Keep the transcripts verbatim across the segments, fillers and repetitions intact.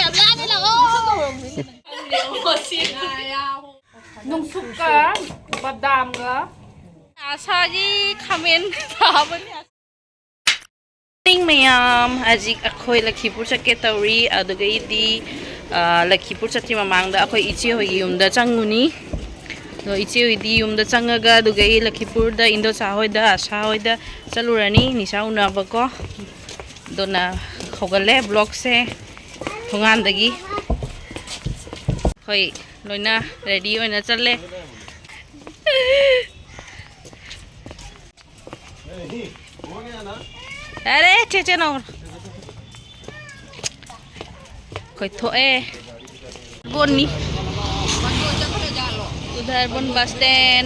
ꯌꯥꯝ ꯂꯥꯡꯉꯦ, ꯂꯥꯛꯑꯣ꯫ ꯅꯨꯡꯁꯨꯛꯀ ꯕꯗꯥꯝꯒ ꯑꯁꯥꯒꯤ ꯈꯥꯃꯦꯟ ꯊꯥꯕꯅꯤ꯫ ꯃꯌꯥꯝ, ꯍꯧꯖꯤꯛ ꯑꯩꯈꯣꯏ ꯂꯈꯤꯄꯨꯔ ꯆꯠꯀꯦ ꯇꯧꯔꯤ꯫ ꯑꯗꯨꯒꯩꯗꯤ, ꯑ, ꯂꯈꯤꯄꯨꯔ ꯆꯠꯇ꯭ꯔꯤ ꯃꯃꯥꯡꯗ ꯑꯩꯈꯣꯏ ꯏꯆꯦ ꯍꯣꯏꯒꯤ ꯌꯨꯝꯗ ꯆꯪꯉꯨꯅꯤ꯫ ꯑꯗꯣ ꯏꯆꯦ ꯍꯣꯏꯗꯤ ꯌꯨꯝꯗ ꯆꯪꯉꯒ, ꯑꯗꯨꯒ ꯑꯩ ꯂꯈꯤꯄꯨꯔꯗ ꯏꯟꯗꯣꯆꯥ ꯍꯣꯏꯗ, ꯑꯁꯥ ꯍꯣꯏꯗ ꯆꯠꯂꯨꯔꯅꯤ, ꯅꯤꯁꯥ ꯎꯅꯕꯀꯣ꯫ ꯑꯗꯨꯅ ꯍꯧꯒꯠꯂꯦ ꯕ꯭ꯂꯣꯛꯁꯦ ꯊꯣꯡꯒꯥꯟꯗꯒꯤ꯫ ꯑꯩꯈꯣꯏ ꯂꯣꯏꯅ ꯔꯦꯗꯤ ꯑꯣꯏꯅ ꯆꯠꯂꯦ꯫ ꯌꯥꯔꯦ, ꯆꯦ, ꯆꯦ, ꯅꯧ꯫ ꯑꯩꯈꯣꯏ ꯊꯣꯛꯑꯦ꯫ ꯕꯣꯟꯅꯤ꯫ ꯎꯙꯥꯔꯕꯣꯟ ꯕꯁ ꯁ꯭ꯇꯦꯟ꯫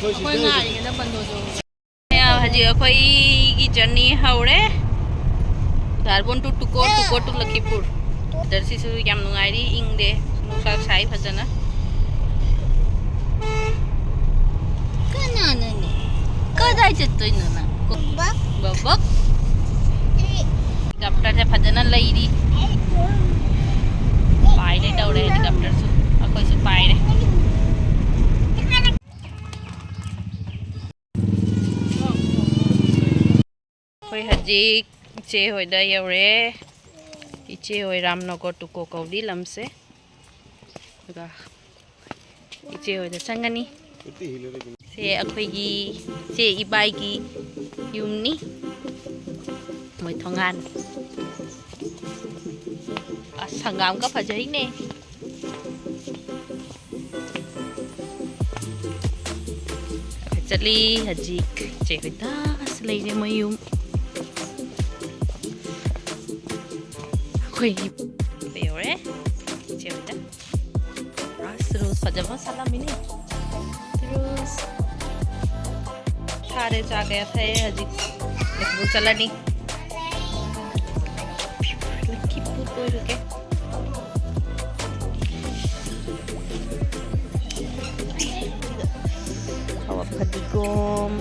ꯑꯩꯈꯣꯏ ꯉꯥꯏꯔꯤꯉꯩꯗ ꯕꯟꯗꯣ ꯆꯣꯡꯉꯦ꯫ ꯍꯧꯖꯤꯛ ꯑꯩꯈꯣꯏꯒꯤ ꯖꯔꯅꯤ ꯍꯧꯔꯦ꯫ ꯎꯙꯥꯔꯕꯣꯟ to ꯇꯨꯀꯣ, ꯇꯨꯀꯣ to ꯂꯈꯤꯄꯨꯔ꯫ ꯋꯦꯗꯔꯁꯤꯁꯨ ꯌꯥꯝ ꯅꯨꯡꯉꯥꯏꯔꯤ, ꯏꯪꯗꯦ, ꯅꯨꯡꯁꯥ ꯁꯥꯏ ꯐꯖꯅ꯫ ꯀꯅꯥꯅꯅꯦ? ꯀꯗꯥꯏ ꯆꯠꯇꯣꯏꯅꯣ ꯅꯪ? ꯕꯕꯛ꯫ ꯕꯕꯛ꯫ ꯍꯦꯂꯤꯀꯣꯞꯇꯔꯁꯦ ꯐꯖꯅ ꯂꯩꯔꯤ꯫ ꯄꯥꯏꯔꯦ ꯇꯧꯔꯦ ꯍꯦꯂꯤꯀꯣꯞꯇꯔꯁꯨ꯫ ꯑꯩꯈꯣꯏꯁꯨ ꯄꯥꯏꯔꯦ꯫ ꯑꯩꯈꯣꯏ ꯍꯧꯖꯤꯛ ꯏꯆꯦ ꯍꯣꯏꯗ ꯌꯧꯔꯦ꯫ ꯏꯆꯦ ꯍꯣꯏ ꯔꯥꯝꯅꯒꯔ ꯇꯨꯀꯣ ꯀꯧꯔꯤ ꯂꯝꯁꯦ꯫ ꯑꯗꯨꯒ ꯏꯆꯦ ꯍꯣꯏꯗ ꯆꯪꯒꯅꯤ꯫ ꯁꯦ ꯑꯩꯈꯣꯏꯒꯤ ꯏꯆꯦ ꯏꯕꯥꯏꯒꯤ ꯌꯨꯝꯅꯤ꯫ ꯃꯣꯏ ꯊꯣꯡꯒꯥꯟ꯫ ꯑꯁ, ꯍꯪꯒꯥꯝꯒ ꯐꯖꯩꯅꯦ꯫ ꯑꯩꯈꯣꯏ ꯆꯠꯂꯤ ꯍꯧꯖꯤꯛ꯫ ꯏꯆꯦ ꯍꯣꯏꯗ ꯑꯁ ꯂꯩꯔꯦ ꯃꯣꯏ ꯌꯨꯝ꯫ ꯑꯩꯈꯣꯏꯒꯤ ꯌꯧꯔꯦ ꯏꯆꯦ ꯍꯣꯏꯗ꯫ ꯑꯁ, ꯔꯣꯁ ꯐꯖꯕ ꯁꯥꯠꯂꯝꯃꯤꯅꯦ꯫ ꯔꯣꯁ꯫ ꯊꯥꯔꯦ, ꯆꯥ ꯀꯌꯥ ꯊꯛꯑꯦ ꯍꯧꯖꯤꯛ꯫ ꯂꯈꯤꯄꯨꯔ ꯆꯠꯂꯅꯤ꯫ ꯂꯈꯤꯄꯨꯔ ꯀꯣꯏꯔꯨꯒꯦ꯫ ꯍꯋꯥ ꯐꯗꯤꯒꯣꯝ,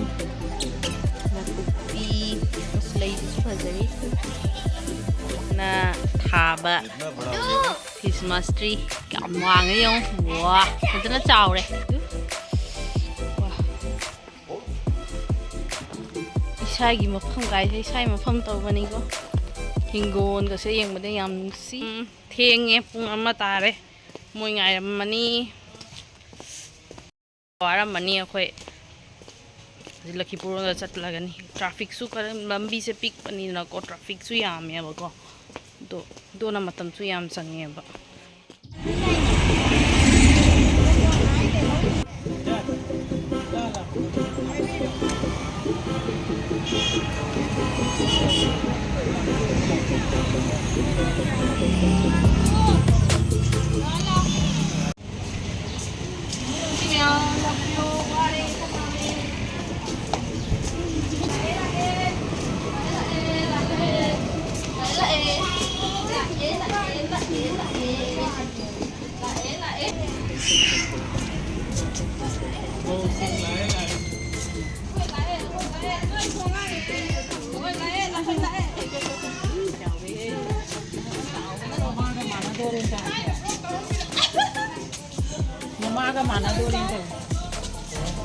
ꯅꯥꯀꯨꯞꯄꯤ, ꯑꯁ, ꯂꯩꯁꯤꯁꯨ ꯐꯖꯩ꯫ ꯅ ꯊꯥ ꯊꯥꯕ Christmas tree ꯌꯥꯝ ꯋꯥꯡꯉꯦ ꯌꯦꯡꯉꯣ꯫ ꯋꯥ, ꯐꯖꯅ ꯆꯥꯎꯔꯦ꯫ ꯋꯥ꯫ ꯏꯁꯥꯒꯤ ꯃꯐꯝ ꯀꯥꯏꯁꯦ ꯏꯁꯥꯒꯤ ꯃꯐꯝ ꯇꯧꯕꯅꯤꯀꯣ꯫ ꯍꯤꯡꯒꯣꯜꯒꯁꯦ ꯌꯦꯡꯕꯗ ꯌꯥꯝ ꯅꯨꯡꯁꯤ꯫ ꯎꯝ, ꯊꯦꯡꯉꯦ, ꯄꯨꯡ ꯑꯃ ꯇꯥꯔꯦ꯫ ꯃꯣꯏ ꯉꯥꯏꯔꯝꯃꯅꯤ꯫ ꯋꯥꯔꯝꯃꯅꯤ ꯑꯩꯈꯣꯏ꯫ ꯍꯧꯖꯤꯛ ꯂꯈꯤꯄꯨꯔ ꯔꯣꯝꯗ ꯆꯠꯂꯒꯅꯤ꯫ Trafficꯁꯨ ꯈꯔ, ꯂꯝꯕꯤꯁꯦ ꯄꯤꯛꯄꯅꯤꯅꯀꯣ, trafficꯁꯨ ꯌꯥꯝꯃꯦꯕꯀꯣ꯫ ꯑꯗꯣ ꯑꯗꯨꯅ ꯃꯇꯝꯁꯨ ꯌꯥꯝ ꯆꯪꯉꯦꯕ꯫ ꯃꯃꯥꯒ ꯃꯥꯟꯅꯗꯣꯔꯦ ꯇꯧꯔꯤ꯫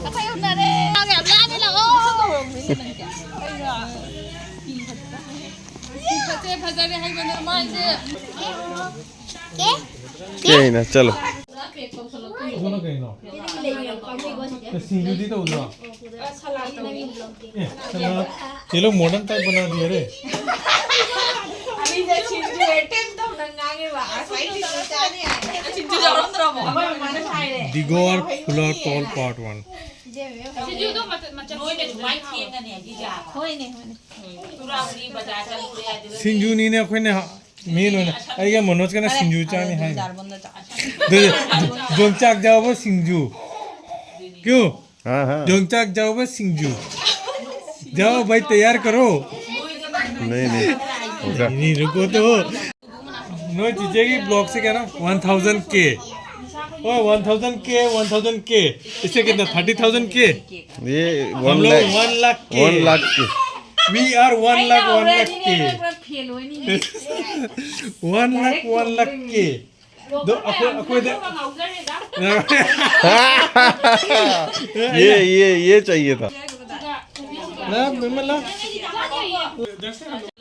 ꯑꯩꯈꯣꯏ ꯎꯅꯔꯦ꯫ ꯃꯥꯒ ꯌꯥꯝ ꯂꯥꯡꯉꯦ, ꯂꯥꯛꯑꯣ꯫ ꯐꯖꯩ, ꯐꯖꯔꯦ ꯍꯥꯏꯕꯅ ꯃꯥꯏꯁꯦ꯫ ꯀꯦ? ꯀꯦ? ꯀꯦꯅ, ꯆꯠꯂꯣ꯫ ꯑꯗꯨꯅ ꯀꯩꯅꯣ? ꯁꯤꯡꯖꯨꯗꯤ ꯇꯧꯗ꯭ꯔꯣ? ꯑꯦ, ꯁꯂꯥꯗ꯫ ये लोग मॉडर्न टाइप बना दिया रे। ꯑꯅꯤꯁꯦ ꯁꯤꯡꯖꯨ ꯑꯦꯇꯦꯝ ꯇꯧꯅ ꯉꯥꯡꯉꯦꯕ꯫ ꯉꯁꯥꯏ ꯁꯤꯡꯖꯨ ꯆꯥꯅꯤ ꯍꯥꯏꯔꯦ꯫ ꯁꯤꯡꯖꯨ ꯌꯥꯎꯔꯝꯗ꯭ꯔꯕꯣ? ꯑꯩꯈꯣꯏ ꯃꯃꯥꯅ ꯍꯥꯏꯔꯦ꯫ ꯗꯤꯒꯣꯔ ꯐꯨꯂꯔ ꯇꯣꯜ ꯄꯥꯔꯠ ꯋꯥꯟ꯫ ꯁꯤꯡꯖꯨꯗꯣ ꯃꯆꯜ, ꯃꯆꯜ ꯅꯣꯏꯅ ꯁꯨꯃꯥꯏꯅ ꯊꯦꯡꯒꯅꯤ ꯍꯥꯏꯗꯤ ꯌꯥꯕ꯫ ꯍꯣꯏꯅꯦ, ꯍꯣꯏꯅꯦ꯫ ꯄꯨꯔꯥ ꯄꯨꯔꯤ ꯕꯖꯥꯔ ꯆꯠꯂꯨꯔꯦ ꯑꯗꯨꯒ ꯁꯤꯡꯖꯨꯅꯤꯅꯦ ꯑꯩꯈꯣꯏꯅ ꯃꯦꯟ ꯑꯣꯏꯅ ꯑꯩꯒ ꯃꯅꯣꯖꯀꯅ ꯁꯤꯡꯖꯨ ꯆꯥꯅꯤ ꯍꯥꯏ꯫ ꯑꯗꯨ ꯌꯣꯡꯆꯥꯛ ꯌꯥꯎꯕ ꯁꯤꯡꯖꯨ꯫ ꯀ꯭ꯌꯨ? हाँ, हाँ। ꯌꯣꯡꯆꯥꯛ ꯌꯥꯎꯕ ꯁꯤꯡꯖꯨ꯫ जाओ भाई, तैयार करो। नहीं, नहीं। होगा। नहीं, रुको तो। ꯅꯣꯏ ꯆꯤꯆꯦꯒꯤ ꯕ꯭ꯂꯣꯛꯁꯦ ꯀꯌꯥꯅꯣ? One thousand K. ꯍꯣꯏ, one thousand K, one thousand K. इससे कितना? Thirty thousand K. ये हम लोग one lakh K. One lakh K. We are one lakh, one lakh K. ꯂꯣꯏꯅꯤ꯫ One lakh, one lakh K꯫ ꯑꯗꯣ ꯑꯩꯈꯣꯏ, ꯑꯩꯈꯣꯏꯗ ꯉꯥꯎꯖꯔꯦꯗ꯫ ये, ये, ये चाहिए था। ꯂꯥ, ꯕꯦꯝꯃ, ꯂꯥ꯫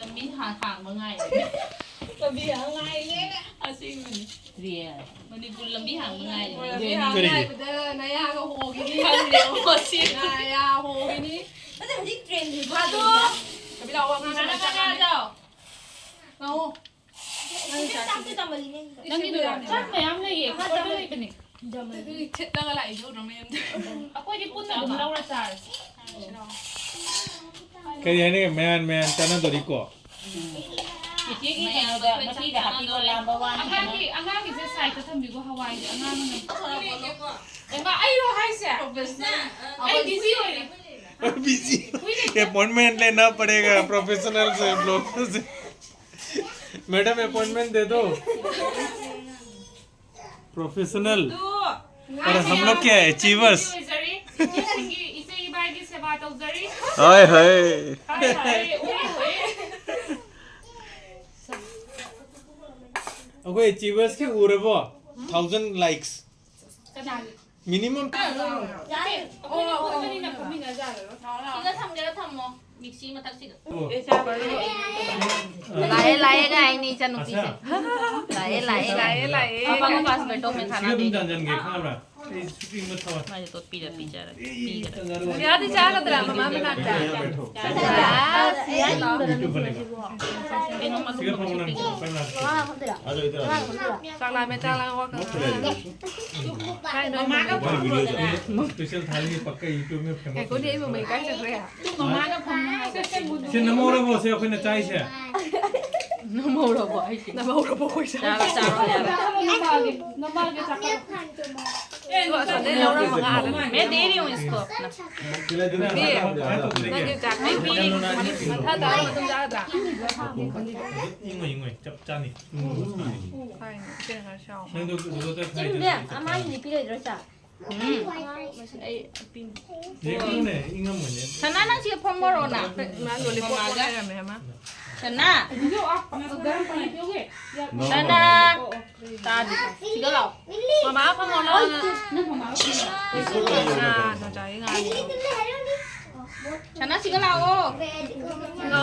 ꯂꯝꯕꯤ ꯍꯥꯡꯕ ꯉꯥꯏꯔꯦ꯫ ꯂꯝꯕꯤ ꯍꯥꯡꯕ ꯉꯥꯏꯔꯦ꯫ ꯑꯁꯦꯡꯕꯅꯤ꯫ ꯔꯤꯌꯦꯜ꯫ ꯃꯅꯤꯄꯨꯔ ꯂꯝꯕꯤ ꯍꯥꯡꯕ ꯉꯥꯏꯔꯦ꯫ ꯂꯝꯕꯤ ꯍꯥꯡꯕ ꯀꯔꯤꯒꯤ? ꯉꯥꯏꯕꯗ ꯅꯌꯥꯒ ꯍꯣꯈꯤꯅꯤ꯫ ꯈꯪꯗꯦ, ꯃꯁꯤ꯫ ꯅꯌꯥ ꯍꯣꯈꯤꯅꯤ꯫ ꯅꯠꯇꯦ, ꯍꯧꯖꯤꯛ ꯇ꯭ꯔꯦꯟ ꯐꯥꯗꯣꯏꯅꯦ꯫ ꯀꯕꯤꯂꯥ, ꯋꯥ ꯉꯥꯡꯒꯅꯨ꯫ ꯀꯅꯥ, ꯀꯅꯥ, ꯀꯅꯥ? ꯉꯥꯡꯉꯣ꯫ ꯅꯪꯒꯤꯗꯣ ꯌꯥꯝ ꯆꯥꯛ ꯃꯌꯥꯝ ꯂꯩꯌꯦ, ꯀꯨꯀꯔꯗ ꯂꯩꯕꯅꯦ꯫ ꯑꯗꯨꯗꯤ ꯊꯤꯠꯂꯒ ꯂꯥꯛꯏꯗꯣ ꯎꯗ꯭ꯔꯣ ꯃꯌꯨꯝꯗ? ꯑꯩꯈꯣꯏꯗꯤ ꯄꯨꯟꯅ ꯑꯗꯨꯝ ꯂꯧꯔ ꯆꯥꯔꯁꯤ꯫ ꯀꯔꯤ ꯍꯥꯏꯅꯤ? ꯃꯌꯥꯟ ꯃꯌꯥꯟ ꯆꯥꯟꯅꯗꯣꯔꯤꯀꯣ? ꯏꯆꯦꯒꯤ ꯀꯩꯅꯣꯗ ꯃꯄꯤꯗ ꯍꯥꯞꯄꯤꯔꯣ, ꯂꯥꯝꯕ ꯋꯥꯅꯤ꯫ ꯑꯉꯥꯡꯒꯤ, ꯑꯉꯥꯡꯒꯤꯁꯦ ꯁꯥꯏꯗꯇ ꯊꯝꯕꯤꯈꯣ, ꯍꯋꯥꯏꯁꯦ ꯑꯉꯥꯡꯅ꯫ ꯍꯩꯃꯥ, ꯑꯩꯔꯣ ꯍꯥꯏꯁꯦ? ꯑꯩ ꯕꯤꯖꯤ ꯑꯣꯏꯔꯦ꯫ ꯕꯤꯖꯤ꯫ ꯑꯦꯄꯣꯏꯟꯃꯦꯟ ꯂꯦꯅꯥ ꯄꯗꯦꯒꯥ ꯄ꯭ꯔꯣꯐꯦꯁꯅꯦꯜ ꯁꯦ, ꯕ꯭ꯂꯣꯒꯔ ꯁꯦ꯫ मैडम, अपॉइंटमेंट दे दो। प्रोफेशनल। और हम लोग क्या है, अचीवर्स। ꯏꯆꯦ, ꯏꯆꯦ ꯏꯕꯥꯏꯒꯤ ꯁꯦꯕꯥ ꯇꯧꯖꯔꯤ꯫ ꯍꯥꯏ, ꯍꯥꯏ꯫ ꯍꯥꯏ, ꯍꯥꯏ, ꯎꯏ, ꯎꯏ꯫ ꯑꯩꯈꯣꯏ ꯑꯆꯤꯚꯔꯁꯀꯤ ꯎꯔꯕꯣ? Thousand likes. ꯀꯅꯥꯒꯤ? ꯃꯤꯅꯤꯃꯝ꯫ ꯌꯥꯔꯦ꯫ ꯑꯩꯈꯣꯏꯅ ꯐꯝꯃꯤꯟꯅ ꯌꯥꯔꯔꯣꯏ꯫ ꯁꯤꯗ ꯊꯝꯒꯦꯔꯥ ꯊꯝꯃꯣ, ꯃꯤꯛꯁꯤ ꯃꯊꯛꯁꯤꯗ꯫ ꯑꯣ꯫ ꯂꯥꯛꯑꯦ, ꯂꯥꯛꯑꯦ ꯀꯥꯏꯅꯤ ꯏꯆꯥꯅꯨꯄꯤꯁꯦ꯫ ꯑꯁꯥ꯫ ꯂꯥꯛꯑꯦ, ꯂꯥꯛꯑꯦ꯫ ꯂꯥꯛꯑꯦ, ꯂꯥꯛꯑꯦ꯫ ꯄꯥꯄꯥ ꯀꯣ ꯄꯥꯁ ꯕꯦꯇꯣ ꯃꯦ ꯊꯥꯅꯥ ꯁꯤꯗ ꯑꯗꯨꯝ ꯗꯦ꯫ ꯆꯥꯟꯁꯤꯟꯒꯦ, ꯈꯪꯉꯕ꯭ꯔꯥ? ꯑꯩ ꯁꯨꯇꯤꯡ ꯑꯃ ꯊꯋꯥꯏ꯫ ꯃꯥꯁꯦ ꯇꯣꯠꯄꯤꯔ ꯄꯤꯖꯔꯒꯦ꯫ ꯑꯦ, ꯄꯤꯈ꯭ꯔꯦ꯫ ꯇꯟꯖꯥꯔꯨ꯫ ꯔꯤꯌꯥꯗꯤ ꯆꯥꯒꯗ꯭ꯔꯥ ꯃꯃꯥ ꯃꯅꯥꯛꯇ? ꯌꯥ, ꯌꯥ꯫ ꯀꯩꯅꯣ ꯃꯇꯨꯝ ꯁꯤꯒ ꯃꯇꯨꯝ ꯐꯝꯃꯣ ꯅꯪ, ꯄꯤꯕꯤꯌꯨ꯫ ꯄꯥꯏ ꯂꯥꯛꯀꯦ꯫ ꯆꯥꯛ ꯂꯥꯝꯃꯦ, ꯆꯥꯛ ꯂꯥꯝꯃꯦ, ꯋꯥ ꯈꯔ ꯉꯥꯡꯉꯦ꯫ ꯀꯥꯏꯗ ꯃꯃꯥꯒ ꯃꯣꯏ ꯚꯤꯗꯤꯑꯣ ꯆꯠꯂꯦ꯫ ꯏꯁꯄꯦꯁꯦꯜ ꯊꯥꯂꯤ ꯄꯛꯀ ꯌꯨꯇ꯭ꯌꯨꯕ ꯃꯦ ꯐꯦꯃꯁ ꯉꯥꯏꯈꯣ, ꯅꯦ, ꯑꯣꯏꯔꯦ꯫ ꯏꯕꯨꯡꯉꯣ, ꯏꯀꯥꯏꯖꯈ꯭ꯔꯦ꯫ ꯃꯃꯥꯒ ꯐꯝꯃꯣ ꯍꯥꯏꯕ꯫ ꯁꯤ ꯅꯝꯍꯧꯔꯕꯣ, ꯁꯤ ꯑꯩꯈꯣꯏꯅ ꯆꯥꯏꯁꯦ? ꯅꯝꯍꯧꯔꯕꯣ ꯍꯥꯏꯁꯦ? ꯅꯝꯍꯧꯔꯕꯣ ꯑꯩꯈꯣꯏꯁꯦ? ꯆꯥꯔꯣ, ꯆꯥꯔꯣ, ꯌꯥꯔꯦ꯫ ꯅꯝꯃꯛꯑꯒꯦ, ꯅꯝꯃꯛꯑꯒꯦ, ꯆꯥꯛ ꯀꯥꯞꯄꯣ꯫ ꯑꯗꯣ ꯑꯁꯣꯝꯗꯩ ꯂꯧꯔ ꯍꯪꯉꯛꯑꯗꯕꯅꯤ꯫ मैं दे रही हूँ इसको अपना। ꯅꯪꯒꯤ ꯆꯥꯛ ꯄꯤꯔꯤ꯫ ꯃꯊꯥ ꯇꯥꯔ ꯃꯇꯨꯡ ꯆꯥꯒꯗ꯭ꯔꯥ? ꯏꯪꯉꯣꯏ, ꯏꯪꯉꯣꯏ, ꯆꯞ ꯆꯥꯅꯤ꯫ ꯐꯔꯦꯅꯦ, ꯏꯆꯦꯅ ꯈꯔ ꯆꯥꯎ꯫ ꯅꯪꯗꯣ ꯎꯗꯣꯗ ꯈꯥꯏꯗꯣ ꯆꯞ ꯆꯥꯅꯤ꯫ ꯑꯃ ꯑꯅꯤ ꯄꯤꯔꯣꯏꯗ꯭ꯔꯣ ꯆꯥꯛ? ꯎꯝ꯫ ꯑꯩ ꯄꯤꯅꯤ꯫ ꯌꯦꯡꯉꯨꯅꯦ, ꯏꯪꯉꯝꯃꯣꯏꯅꯦ꯫ ꯁꯅꯥ, ꯅꯪ ꯁꯤꯗ ꯐꯝꯃꯔꯣ ꯅꯪ? ꯃꯥ ꯂꯣꯂꯤꯄꯣꯞ ꯃꯃꯥꯒ꯫ ꯂꯩꯔꯝꯃꯦ, ꯃꯥ꯫ ꯁꯅꯥ꯫ ꯅꯣ, ꯁꯅꯥ꯫ ꯅꯣ, ꯅꯣ꯫ ꯇꯥꯗꯦ꯫ ꯁꯤꯗ ꯂꯥꯛꯑꯣ꯫ ꯃꯃꯥ ꯐꯝꯃꯣ, ꯂꯥꯛꯑꯣ, ꯅꯪ꯫ ꯉꯥ, ꯉꯥ ꯆꯥꯏ, ꯉꯥ꯫ ꯁꯅꯥ, ꯁꯤꯗ ꯂꯥꯛꯑꯣ꯫ ꯅꯣ꯫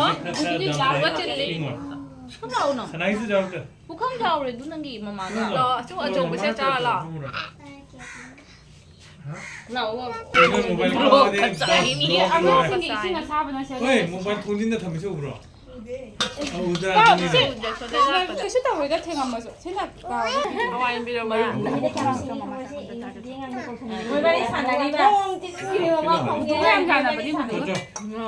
ꯊꯕꯛ ꯆꯤꯜꯂꯤ꯫ ꯏꯪꯉꯣ꯫ ꯁꯤꯗ ꯂꯥꯛꯑꯣ, ꯅꯪ꯫ ꯁꯅꯥꯒꯤꯁꯨ ꯌꯥꯎꯔꯛꯇꯦ꯫ ꯄꯨꯈꯝ ꯌꯥꯎꯔꯦ ꯑꯗꯨ ꯅꯪꯒꯤ ꯃꯃꯥꯒ꯫ ꯂꯥꯛꯑꯣ, ꯑꯆꯧ-, ꯑꯆꯧꯕꯁꯦ ꯆꯥꯔ ꯂꯥꯛꯑꯣ꯫ ꯂꯥꯛꯑꯣ, ꯂꯥꯛꯑꯣ꯫ ꯀꯩꯅꯣ, ꯃꯣꯕꯥꯏꯜ ꯂꯣꯛ ꯄꯥꯏꯔꯗꯤ ꯀꯆꯥꯏꯅꯤ꯫ ꯕ꯭ꯂꯣꯛ ꯂꯣꯏꯔꯦ꯫ ꯏꯁꯤꯡ ꯑꯁꯥꯕꯅ ꯁꯦꯝꯃꯦ꯫ ꯍꯣꯏ, ꯃꯣꯕꯥꯏꯜ ꯊꯣꯡꯖꯤꯟꯗ ꯊꯝꯃꯤꯁꯦ ꯎꯕ꯭ꯔꯣ? ꯎꯗꯦ꯫ ꯑ, ꯎꯗ꯭ꯔꯥ? ꯀꯥꯎ-, ꯑꯗꯨꯅꯤꯅꯦ꯫ ꯁꯤ-, ꯀꯩꯁꯨ ꯇꯧꯔꯣꯏꯗ, ꯊꯦꯡꯉꯝꯃꯁꯨ꯫ ꯁꯤꯅ ꯀꯥꯎꯔꯦ꯫ ꯍꯋꯥꯏ ꯏꯟꯕꯤꯔꯝꯃꯣ꯫ ꯃꯣꯏꯕꯥꯅꯤ ꯁꯥꯟꯅꯔꯤꯕ꯫ ꯅꯣꯡ ꯆꯤꯡ ꯆꯤꯡ ꯆꯤꯡ ꯃꯈꯣꯡꯁꯦ꯫ ꯌꯥꯝ ꯀꯥꯟꯅꯕꯅꯤ ꯍꯧꯖꯤꯛ꯫ ꯆꯠꯂꯣ꯫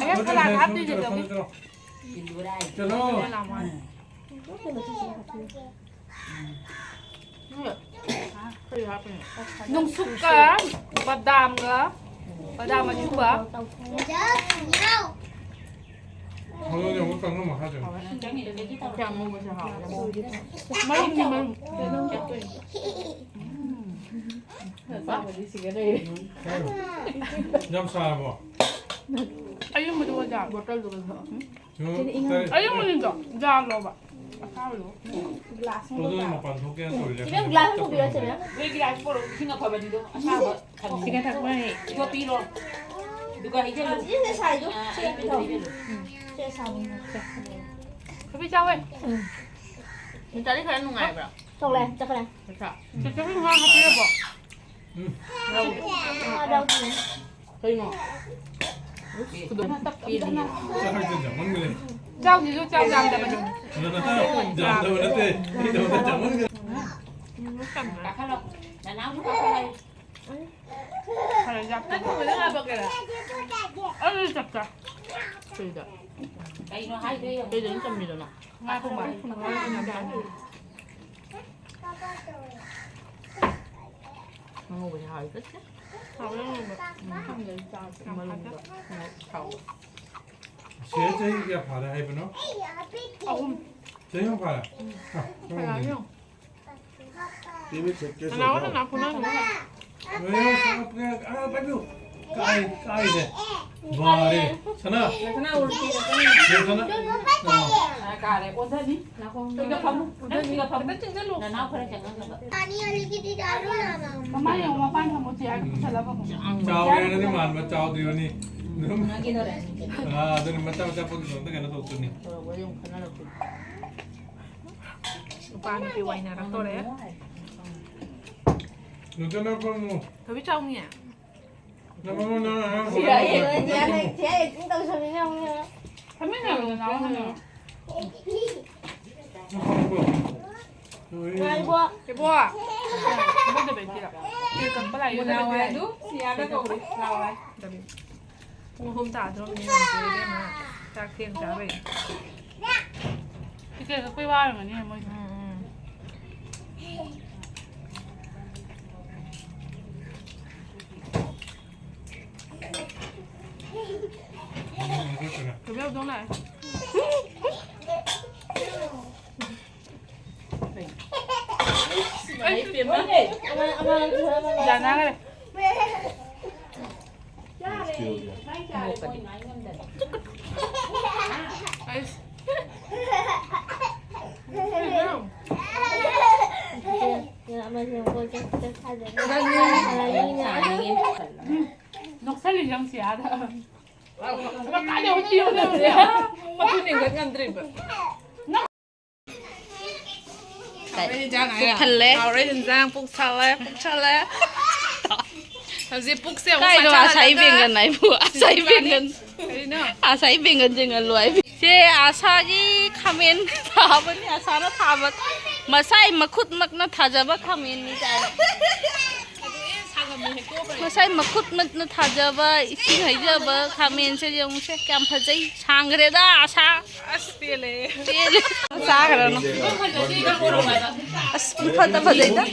ꯑꯩ ꯁꯂꯥꯗ ꯍꯥꯞꯇꯣꯏꯁꯦ ꯆꯠꯂꯣ, ꯆꯠꯂꯣ꯫ ꯆꯠꯂꯣ꯫ ꯅꯨꯡꯁꯨꯛꯀ ꯕꯗꯥꯝꯒ, ꯕꯗꯥꯝ ꯑꯁꯨꯕ꯫ ꯍꯧꯖꯤꯛ ꯑꯃꯨꯛ ꯀꯪꯉꯝꯃꯣ ꯍꯥꯏꯗꯣꯏꯅꯦ꯫ ꯀꯌꯥꯝ ꯉꯧꯕꯁꯦ ꯍꯥꯎꯋꯦ꯫ ꯃꯔꯨꯝꯅꯤ, ꯃꯔꯨꯝ꯫ ꯌꯥꯝ ꯁꯥꯔꯕꯣ? ꯑꯌꯨꯝꯕꯗꯨꯒ ꯖꯥꯔ ꯕꯣꯇꯜꯗꯨꯒ ꯊꯛꯑꯣ꯫ ꯀꯩꯅꯣ, ꯇꯔꯦꯠ꯫ ꯑꯌꯨꯝꯕꯅꯤꯗꯣ ꯖꯥꯔ ꯂꯣꯕ꯫ ꯑꯁꯥꯕꯗꯣ꯫ ꯒ꯭ꯂꯥꯁ ꯑꯃ ꯏꯕꯦꯝ, ꯄꯨꯕꯤꯔꯣ꯫ ꯒ꯭ꯂꯥꯁ ꯑꯃ ꯄꯨꯕꯤꯔꯣ, ꯆꯦ ꯏꯕꯦꯝ꯫ ꯅꯣꯏ ꯒ꯭ꯂꯥꯁ ꯄꯣꯔꯛꯑꯣ, ꯏꯁꯤꯡ ꯑꯐꯕꯗꯤꯗꯣ, ꯑꯁꯥꯕ ꯊꯝꯃꯤ꯫ ꯁꯤꯒ ꯊꯛꯄ ꯍꯩ꯫ ꯏꯕꯣ, ꯄꯤꯔꯣ꯫ ꯑꯗꯨꯒ ꯍꯩꯖꯜꯂꯨ꯫ ꯁꯤꯁꯦ ꯁꯥꯏꯗꯣ, ꯑꯥ, ꯁꯦ, ꯑꯩ ꯄꯤꯔꯣ, ꯄꯤꯔꯣ꯫ ꯍꯩꯖꯜꯂꯨ꯫ ꯁꯦ, ꯁꯥꯕ ꯑꯃ꯫ ꯊꯕꯤ ꯆꯥꯎꯋꯦ꯫ ꯃꯤꯇꯥꯗꯤ ꯈꯔ ꯅꯨꯡꯉꯥꯏꯕ꯭ꯔꯥ? Chocolate, chocolate. ꯄꯩꯁꯥ꯫ ꯆꯦꯆꯦ, ꯉꯥ ꯍꯥꯞꯄꯤꯔꯕꯣ? ꯎꯝ꯫ ꯉꯥ ꯌꯥꯎꯗꯤꯌꯦ꯫ ꯀꯩꯅꯣ? ꯆꯥꯛ ꯍꯦꯛꯇ ꯌꯥꯝꯃꯟꯈ꯭ꯔꯦ꯫ ꯆꯥꯎꯁꯤꯁꯨ ꯆꯥꯎ ꯌꯥꯝꯗꯕꯅꯤ꯫ ꯌꯥꯝꯗꯕ ꯅꯠꯇꯦ꯫ ꯑꯩ ꯇꯧꯕꯗ ꯆꯥꯃꯟꯈ꯭ꯔꯦ꯫ ꯎꯝ, ꯂꯣꯏ ꯆꯟꯗ꯭ꯔꯦ꯫ ꯀꯥꯈꯠꯂꯣ꯫ ꯅꯅꯥꯎꯁꯨ ꯀꯥꯈꯠꯂꯣ꯫ ꯐꯔꯦ, ꯆꯥꯛ ꯅꯪ ꯊꯣꯡꯕꯗ ꯉꯥ ꯍꯥꯞꯄꯛꯀꯦꯔꯥ? ꯑꯩ ꯆꯞ ꯆꯥ꯫ ꯀꯩꯗ? ꯀꯩꯅꯣ ꯍꯥꯏꯗꯣ ꯌꯦꯡꯉꯣ꯫ ꯀꯩꯗ ꯅꯪ ꯆꯝꯃꯤꯗꯨꯅ? ꯉꯥ ꯊꯣꯡꯕ꯫ ꯉꯥ ꯊꯣꯡꯕ꯫ ꯑꯉꯧꯕꯁꯦ ꯍꯥꯎꯋꯤ, ꯀꯠꯁꯦ꯫ ꯍꯥꯎꯋꯦ, ꯑꯉꯧꯕ꯫ ꯎꯝ꯫ ꯈꯪꯗꯦ, ꯆꯥꯗ꯭ꯔꯤ꯫ ꯃꯔꯨꯝꯗꯣ ꯌꯥꯝ ꯍꯥꯎꯋꯦ꯫ ꯆꯦ ꯆꯍꯤ ꯀꯌꯥ ꯐꯥꯔꯦ ꯍꯥꯏꯕꯅꯣ? ꯑꯍꯨꯝ꯫ ꯆꯍꯤ ꯑꯍꯨꯝ ꯐꯥꯔꯦ? ꯎꯝ꯫ ꯑ, ꯐꯅꯌꯥꯝ ꯌꯥꯝ꯫ ꯅꯅꯥꯎ ꯍꯣꯏꯅ ꯅꯅꯥꯎ ꯐꯨꯅ ꯅꯨ꯫ ꯀꯥꯏ, ꯀꯥꯏꯗꯦ꯫ ꯕꯥꯔꯦ꯫ ꯁꯅꯥ꯫ ꯁꯅꯥ ꯎꯔꯇꯤ ꯔꯀꯅꯤ꯫ ꯌꯦ ꯁꯅꯥ꯫ ꯀꯥꯔꯦ꯫ ꯑꯣꯟꯊꯅꯤ꯫ ꯅꯥꯀꯣꯡꯗ ꯐꯝꯃꯨ꯫ ꯅꯪ ꯁꯤꯗ ꯐꯝꯃꯨ꯫ ꯅꯅꯥꯎ ꯈꯔ ꯆꯪꯍꯟꯅꯕ꯫ ꯃꯃꯥ ꯌꯦꯡꯉꯨ, ꯃꯄꯥꯟ ꯐꯝꯃꯨ, ꯆꯤꯌꯥꯔ ꯄꯨꯁꯜꯂꯕ ꯑꯃꯨꯛ꯫ ꯆꯥꯎꯔꯦ ꯍꯥꯏꯅꯗꯤ ꯃꯥꯟꯕ, ꯆꯥꯎꯗ꯭ꯔꯤꯕꯅꯤ꯫ ꯑꯗꯨꯝ꯫ ꯑꯥ, ꯑꯗꯨꯅꯤ, ꯃꯆꯥ ꯃꯆꯥ ꯄꯣꯠꯇꯨꯁꯨ ꯑꯝꯇ ꯀꯩꯅꯣ ꯇꯧꯔꯛꯇꯣꯏꯅꯤ꯫ ꯅꯨꯄꯥ ꯅꯨꯄꯤ ꯋꯥꯏꯅꯔꯛꯇꯣꯔꯦ꯫ ꯅꯆꯟꯅ ꯐꯝꯃꯨ꯫ ꯊꯣꯏꯕꯤ ꯆꯥꯎꯅꯤ꯫ ꯅꯪ ꯐꯝꯃꯨ, ꯅꯪ ꯑꯉꯥꯡ ꯐꯝꯃꯨ꯫ ꯐꯝꯃꯤꯟꯅꯔꯣ, ꯅꯅꯥꯎ ꯐꯝꯃꯤꯟꯅꯔꯣ꯫ ꯏꯕꯣ꯫ ꯏꯕꯣ꯫ ꯏꯕꯣ ꯗꯕꯦ ꯄꯤꯔꯣ꯫ ꯇꯤꯜ ꯀꯛꯄ ꯂꯥꯛꯏ꯫ ꯃꯨꯅꯥ ꯍꯣꯏ ꯑꯗꯨ ꯁꯤꯌꯥꯗ ꯀꯧꯔꯤ꯫ ꯂꯥꯎ ꯍꯥꯏ꯫ ꯄꯨꯡ ꯑꯍꯨꯝ ꯇꯥꯗ꯭ꯔꯣꯝꯅꯤ ꯍꯧꯖꯤꯛ ꯏꯕꯦꯝꯃ꯫ ꯆꯥꯛ ꯊꯦꯡ ꯆꯥꯕꯩ꯫ ꯇꯤꯀꯦꯠ ꯀꯛꯄꯩ ꯋꯥꯔꯝꯒꯅꯤ ꯃꯣꯏꯁꯨ꯫ ꯎꯝ, ꯎꯝ꯫ ꯇꯨꯕꯦꯜ ꯗꯣ ꯂꯥꯛꯑꯦ꯫ ꯌꯥꯅꯈ꯭ꯔꯦ꯫ ꯑꯩꯁ꯫ ꯅꯣꯛꯁꯜꯂꯤ ꯅꯪꯁꯦ ꯑꯥꯗ꯫ ꯃꯈꯥꯗ ꯑꯃꯨꯛ ꯄꯤꯌꯨ ꯅꯪꯁꯦ꯫ ꯃꯈꯨꯠ ꯂꯦꯡꯒꯠ ꯉꯝꯗ꯭ꯔꯤꯕ꯫ ꯍꯥꯎꯔꯦ ꯍꯤꯟꯖꯥꯡ ꯍꯥꯏꯔ꯫ ꯄꯨꯛ ꯊꯜꯂꯦ꯫ ꯍꯥꯎꯔꯦ ꯍꯤꯟꯖꯥꯡ, ꯄꯨꯛ ꯊꯜꯂꯦ, ꯄꯨꯛ ꯊꯜꯂꯦ꯫ ꯍꯧꯖꯤꯛ ꯄꯨꯛꯁꯦ ꯑꯃꯨꯛ ꯀꯥꯏꯗꯅꯣ ꯁꯥ ꯑꯁꯥꯏ ꯆꯥꯍꯜꯂꯒ ꯕꯦꯡꯒꯟ ꯍꯥꯏꯕꯨ? ꯑꯁꯥꯏ ꯕꯦꯡꯒꯟ꯫ ꯀꯔꯤꯅꯣ? ꯑꯁꯥꯏ ꯕꯦꯡꯒꯟ ꯌꯦꯡꯍꯜꯂꯣ ꯍꯥꯏꯕ꯫ ꯁꯦ ꯑꯁꯥꯒꯤ ꯈꯥꯃꯦꯟ ꯊꯥꯕꯅꯤ, ꯑꯁꯥꯅ ꯊꯥꯕ꯫ ꯃꯁꯥꯏ ꯃꯈꯨꯠꯃꯛꯅ ꯊꯥꯖꯕ ꯈꯥꯃꯦꯟꯅꯤ ꯀꯥꯏꯅ꯫ ꯉꯁꯥꯏ ꯃꯈꯨꯠ ꯃꯠꯅ ꯊꯥꯖꯕ, ꯏꯁꯤꯡ ꯍꯩꯖꯕ ꯈꯥꯃꯦꯟꯁꯦ ꯌꯦꯡꯉꯨꯁꯦ, ꯀꯌꯥꯝ ꯐꯖꯩ, ꯁꯥꯡꯈ꯭ꯔꯦꯗ ꯑꯁꯥ꯫ ꯑꯁ, ꯄꯦꯜꯂꯦ꯫ ꯄꯦꯜꯂꯦ꯫ ꯆꯥꯈ꯭ꯔꯅꯨ꯫ ꯑꯁ, ꯏꯐꯠꯇ ꯐꯖꯩꯗ꯫